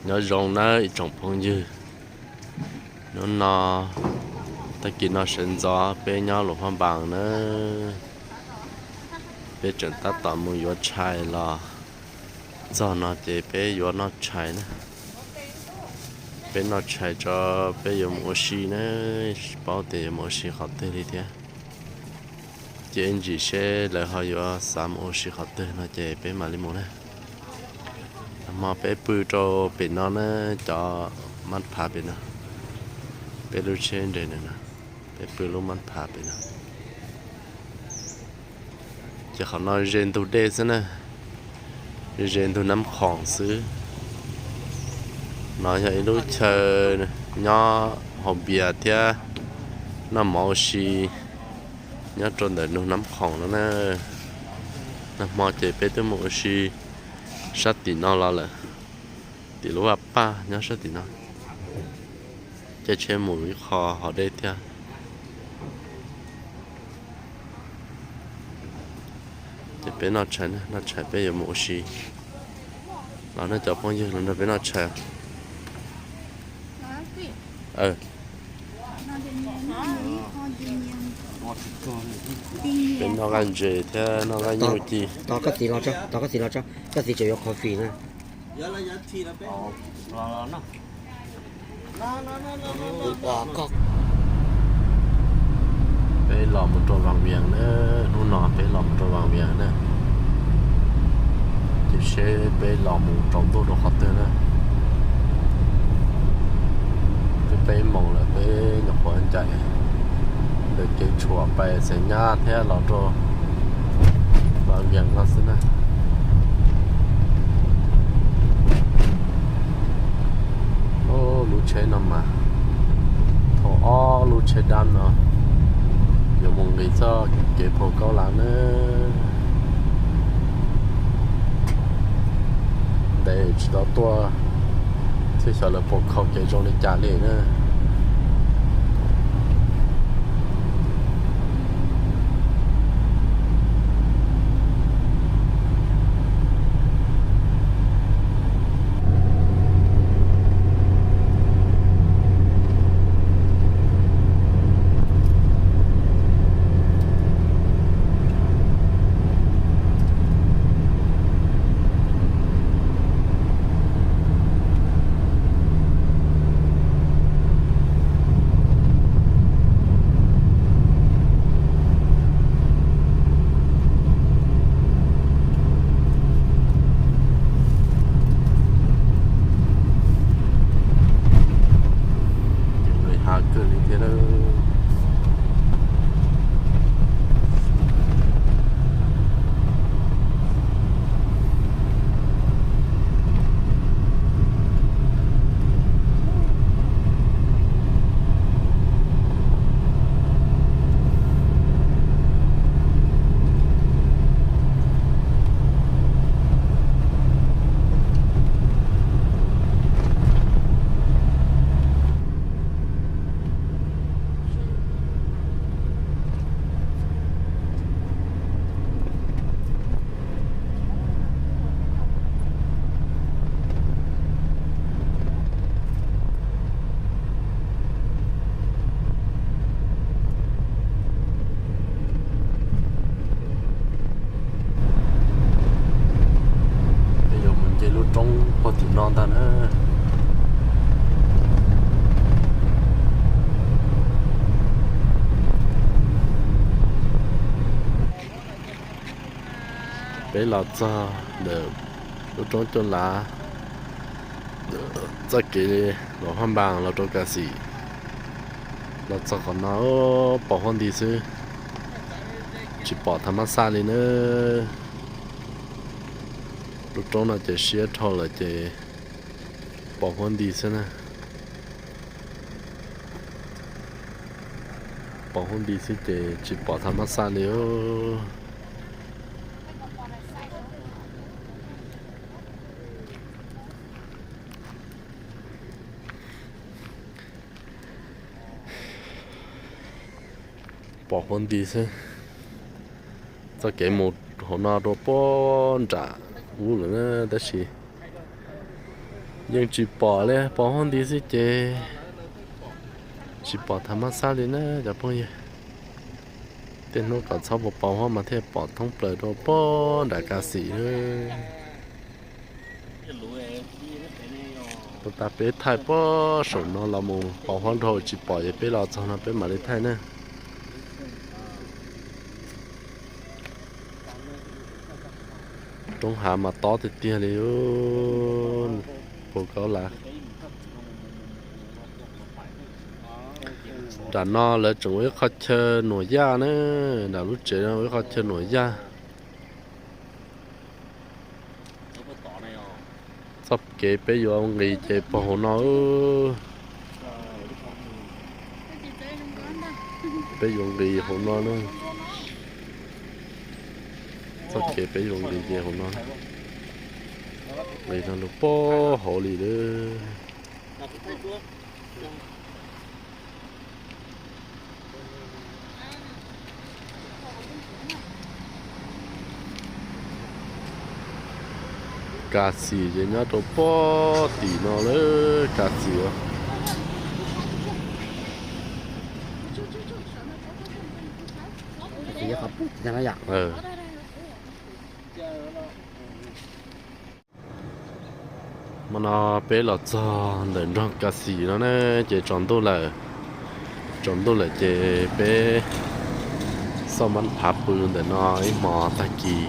Nyob zoo nawb ib tsoom phooj ywg. Hnub no, tag kis no sawv ntxov peb nyob Luas Phaj Npas nawb. Peb tseem tab tom mus yuav tshais los txog no ces peb yuav noj tshais na. Peb noj tshais tso, peb yuav mus ua si na, tsis paub tias yuav mus ua si qhov twg li thiab. Ces ib ntsis seb lawv ho yuav xav mus ua si qhov twg no ces peb mam li mus na. Nag hmo peb pw rau pem no na, cov mab phav pem no, peb lub tsheb nres na, peb pw lub mab phav pem no. Ces qhov no ze ntug dej xwb na, ze ntug Nab Khoom xwb. No yog ib lub chaw nyob haus npias thiab noj mov ua si nyob rau ntawm ntug Nab Khoom no na. Nag hmo ces peb twb mus ua si sab tim no los lawm, tim lub vaj paj nyob sab tim no, caij tsheb mus ib qho haus dej thiab. Ces peb noj tshais, noj tshais peb yuav mus ua si. Los nej cov phooj ywg los nrog peb noj tshais. Peb noj nqaij ntses thiab noj nqaij nyuj ci. Tos koj txiv los tso, tos koj txiv los tso, koj txiv tseem yuav coffee na. Peb los mus rau Vaj Vias na, hnub no peb los mus rau Vaj Vias na. Ces seb peb los mus tsaus ntuj rau qhov twg na. Twb peb moos lawm, peb nyuam qhuav ncaim ntawm kev tshuam pais Xeev Nyab thiab los rau Vaj Vias no xwb na. Lub tsheb no mas, thaum ob lub tsheb dab no yuav mus nqis txoj kev phau Kaub Lav na. Ntev tsis tau tuaj thiab xyov lawv puas kho kev zoo li cas li na. Ces nqis hav kawg li thiab lawm. Peb yuav mus nce lub roob puag tim no ntag na. Peb los txog ntawm lub roob Cuaj Lav, txoj kev Luas Phaj Npas los rau Kas Xim. Los txog qhov no pom huab nti xwb, tsis pom thav mab xaj li na. Lub roob no ces siab dhau lawm ces pom huab nti xwb na. Pom huab nti xwb ces tsis pom thav mab xaj li. Pom huab nti xwb. Txoj kev mus hauv no rau puag nram ub lawm na, tab sis Yeej tsis pom li, pom huab nti xwb ces tsis pom thav mab xab li na cov phooj ywg. Tej hnub kom txhob pom pom huab mas thiaj pom thoob plaws rau pob nram Kas Xim. Ua tas peb thaij pob saum no los mus pom huab nraug tsis pom es peb los txog no peb mam li thaij na. Roob hav mas tob tiag tiag li, puas kaub lav. Nram no lawv tseem ua ib qho chaw nuam yaj na, nram lub tsev no ua ib qho chaw nuam yaj. Txoj kev peb yuav nqis ces pog hauv no. Peb yuav nqis hauv no na. Txoj kev peb yuav nqis ces hauv no. Nqis no lug pob hauv li lawm. Kas Xim ces nyob rau pob tim no lawm, Kas Xim. Hmo no peb los txog ntawm nroog Kas Xim no na, ces tsaus ntuj lawm. Tsaus ntuj lawm ces peb xauj mab phav pw ntawm no ib hmo, tag kis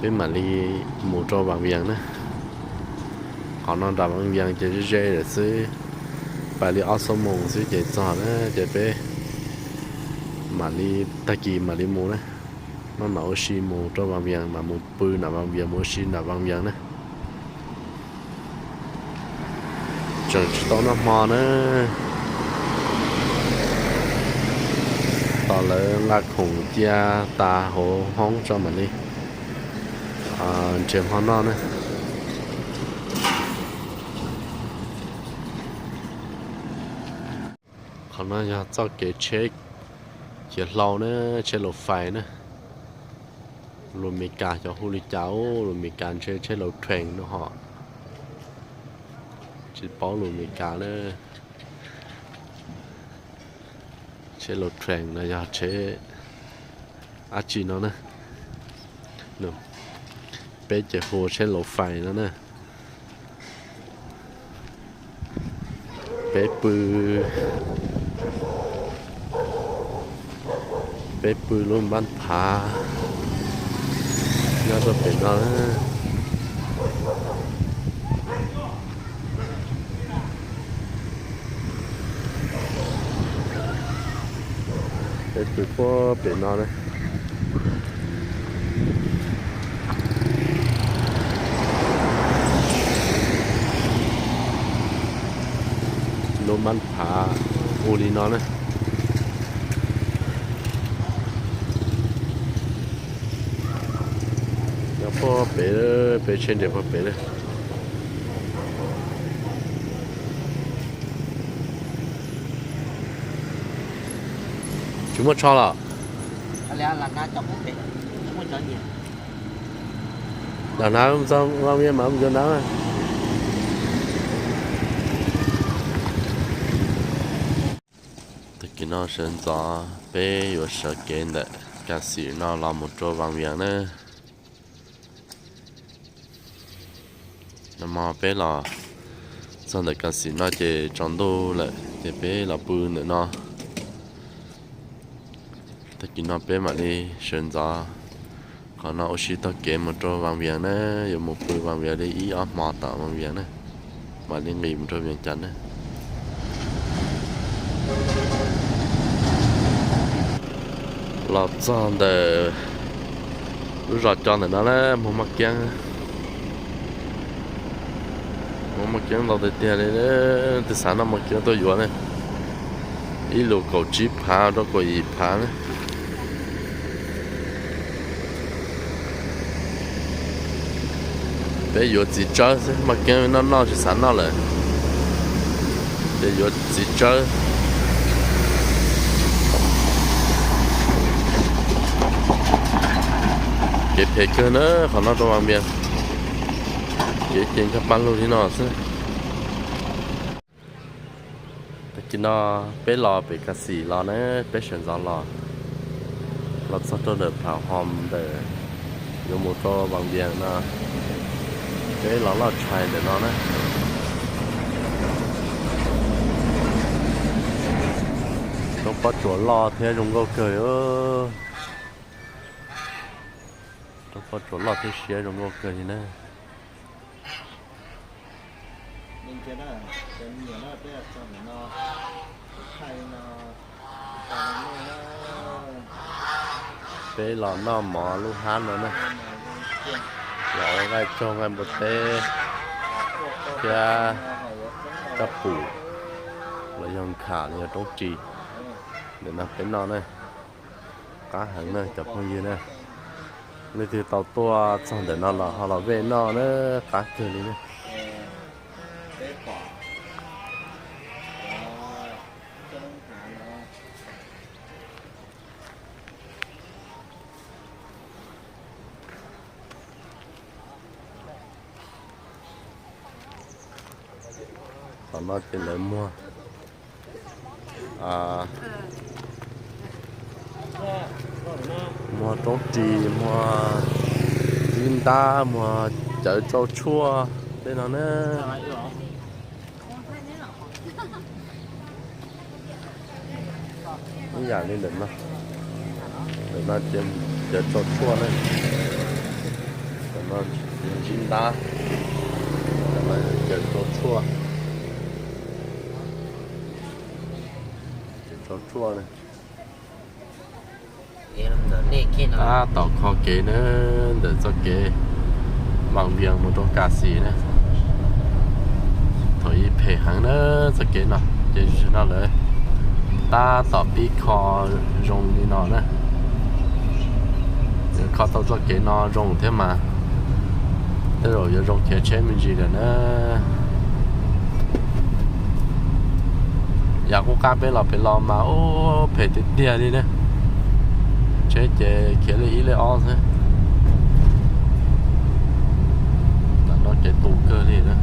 peb mam li mus rau Vaj Vias na. Qhov no nram Vaj Vias ces ze ze lawm xwb, pais li ob xuab moos xwb ces txog na, ces peb mam li, tag kis mam li mus na. Maj mam ua si mus rau Vaj Vias, mam mus pw nram Vaj Vias, mus ua si nram Vaj Vias na. Tseem tsis tau noj hmo na, tos lawv nqa khoom cia tas hauv hoob tso mam li nrhiav hmo noj na. Qhov no yog txoj kev tsheb khiav hlau na, tsheb laus fais na. Lus Mes Kas xyov hu li cas, lus Mes Kas ntshe tsheb laus train no ho, tsis paub lus Mes Kas na. Tsheb laus train no yog tsheb dab tsi no na? Peb ces hu tsheb laus fais no na. Peb pw, peb pw lub npab phav nyob rau pem no. Peb pw puag pem no na. Lub npab phav ua li no na. Nyob puag pem, peb tsheb nres puag pem lawm. Tsis muaj tsho los? Lam hnav txog vaj viam mas mus cov hnav. Tag kis no sawv ntxov peb yuav sawv kev ntawm Kas Xim no los mus rau Vaj Vias na. Nag hmo peb los txog ntawm Kas Xim no ces tsaus ntuj lawm ces peb los pw ntawm no. Tag kis no peb mam li sawv ntxov qhov no ua si taug kev mus rau Vaj Vias na, yuav mus pw Vaj Vias li ib ob hmo tom Vaj Vias na, mam li nqis mus rau Vias Cas na. Los txog ntawm lub zos co ntawm no na, muag maj kiab, muag maj kiab ntau tiag tiag li. Twg xav noj maj kiab tuaj yuav na, ib lus kaum tsib phav rau kaum yim phav na. Peb yuav txiv tsawb xwb, maj kiab noj noj tsis xav noj lawm, ces yuav txiv tsawb. Kev phem kawg na qhov no rau Vaj Vias. Kev ces ntsog pa lug li no xwb. Tag kis no peb los pem Kas Xim los na, peb sawv ntxov los, los txog rau ntawm Pham Hom ntawm yuav mus rau Vas Vias no, peb los loj tshais ntawm no na. Roob pob tsuas loj thiab zoo nkauj kawg. Roob pob tsuas loj thiab siab zoo nkauj kawg li na. Peb los noj mov lub hab no na, los ua nqaij tsaug nqaij npua teb thiab kab pum los yog nkham los yog roob ris. Ntawm no peb noj na, qab heev na cov phooj ywg na. Leej twg tau tuaj txog ntawm no los ho los vej noj na, qab kawg li na. Tom no ces lawv muag, muag roob ris, muag ntsib ntab, muag cawv tsau tshuaj tej no na. Ib yam li ntawm no, ntawm no ces cawv tsau tshuaj na, ntawm no ntsib ntab, ntawm no cawv tsau tshuaj, cawv tsau tshuaj na. Tab tom kho kev na, ntawm txoj kev Vas Vias mus rau Kas Xis na. Thaum ub phem heev na txoj kev no, ces tam sim no lawv tab tom pib kho zoo li no na. Yuav kho tau txoj kev no zoo thiab mas tej zaum yuav zoo khiav tsheb me ntsis lawm na. Yav qub qab peb los pem los mas ub phem tiag tiag li na. Tsheb ces khiav lej ib lej ob xwb. Tam no kev tu kawg li na.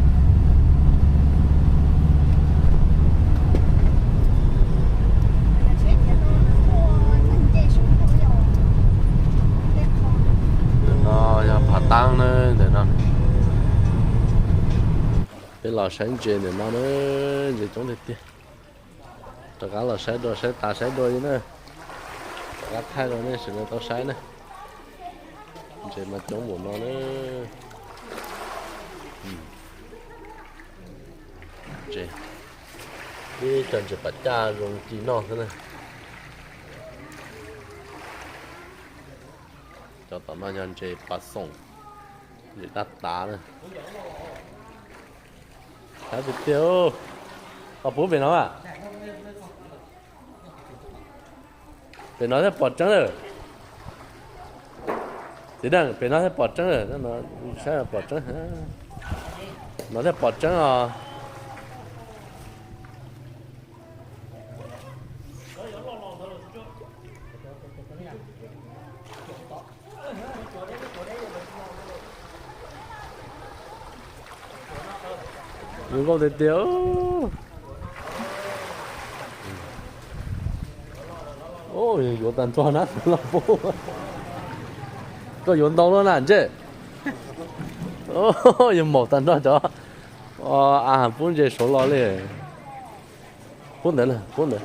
Ntawm no yog Phav Taab na, ntawm no. Peb los saib ntses ntawm no na, ntses coob tiag tiag. Rov qab los saib dua, saib tas saib dua li na. Rov qab thaij rau nej sawv daws tau saib na. Ntses mas coob npaum no na. Ntses, ib co ntses pas caj zoo ci noj xwb na. Cov tom no yog ntses pas xoom, ntses daj tav na. Saib tiag tiag, pom pub pem no a. Pem no thiaj pom tseeb lawm. Txiv Deej, pem no thiaj pom tseeb lawm, saib pom tseeb. No thiaj pom tseeb os. Zoo nkauj tiag tiag. Yuav tag nrho na, los pub. Koj yuav ntau luaj na ntsej. Yuav maum tag nrho cov a pub ntses saud los li. Pub ntawd, pub ntawd.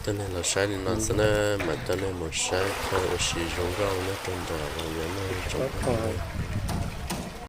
Coj nej los saib li no xwb na, mam coj nej mus saib kho ua si zoo nkauj nyob rau nram Vas Vias no tsoom phooj ywg.